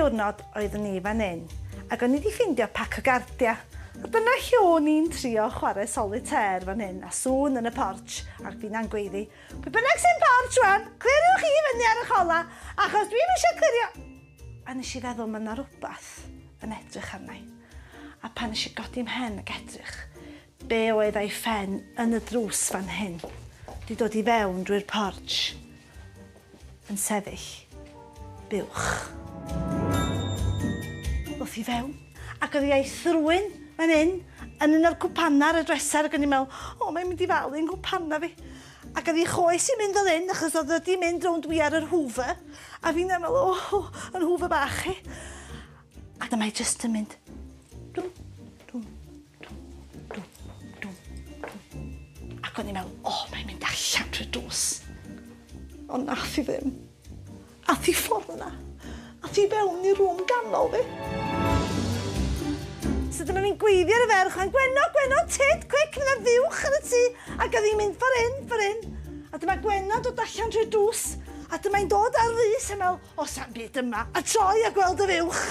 diwrnod oeddwn i fan hyn, ac o'n i 'di ffindio pac o gardia. A dyna lle o'n i'n trio chwarae solitaire fan hyn, a sŵn yn y porch, ac finna'n gweiddi, "Pwy bynnag sy'n porch rwan, cliriwch chi fyny ar y chola, achos dwi'm eisiau clirio!" A nes i feddwl, mae 'na rwbath yn edrych arna i. A pan nes i godi mhen ac edrych, be oedd a'i phen yn y drws fan hyn, 'di dod i fewn drwy'r porch, yn sefyll buwch. Ddoth i fewn, ac oedd hi a'i thrwyn fan hyn, yn un o'r cwpanau ar y dresser, ac o'n i'n meddwl, "O, mae'n mynd i falu 'nghwpanau fi." Ac oedd hi choes i'n mynd fel hyn, achos oedd wedi mynd rownd wi ar yr hoover, a fi'n meddwl, "O, yn hoover bach i." A dyma hi jyst yn mynd, dwm, dwm, dwm, dwm, dwm, dwm. Ac o'n i'n meddwl, "O, mae'n mynd allan trwy'r drws." Ond nath hi ddim. Ath hi ffordd yna. Ath hi fewn i rŵm ganol fi. So dyma fi'n gweiddi ar y ferch, mae'n "Gwenno, Gwenno, tyd, quick, mae 'na fuwch yn y tŷ." Ac oedd hi'n mynd ffor hyn, ffor hyn. A dyma Gwenno'n dod allan trwy'r drws. A dyma'n dod ar frys a meddwl, "O, sa'm byd yma." A troi a gweld y fuwch.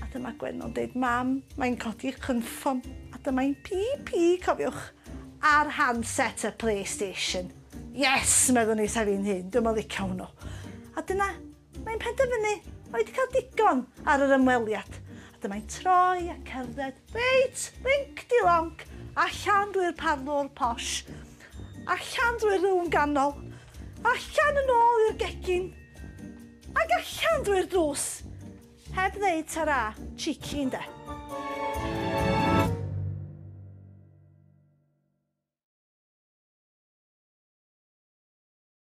A dyma Gwenno'n deud, "Mam, mae'n codi cynffon." A dyma'n pi pi, cofiwch, ar handset y PlayStation. "Yes," meddwn i, "sa fi'n hyn, dwi'n meddwl licio hwnnw." A dyna, mae'n penderfynu, oedd wedi cael digon ar yr ymweliad. A dyma'n troi a cerdded, reit, rinc di lonc, allan drwy'r parlwr posh, allan drwy'r rŵm ganol, allan yn ôl i'r gegin, ac allan drwy'r drws. Heb ddeud tara, cheeky ynde.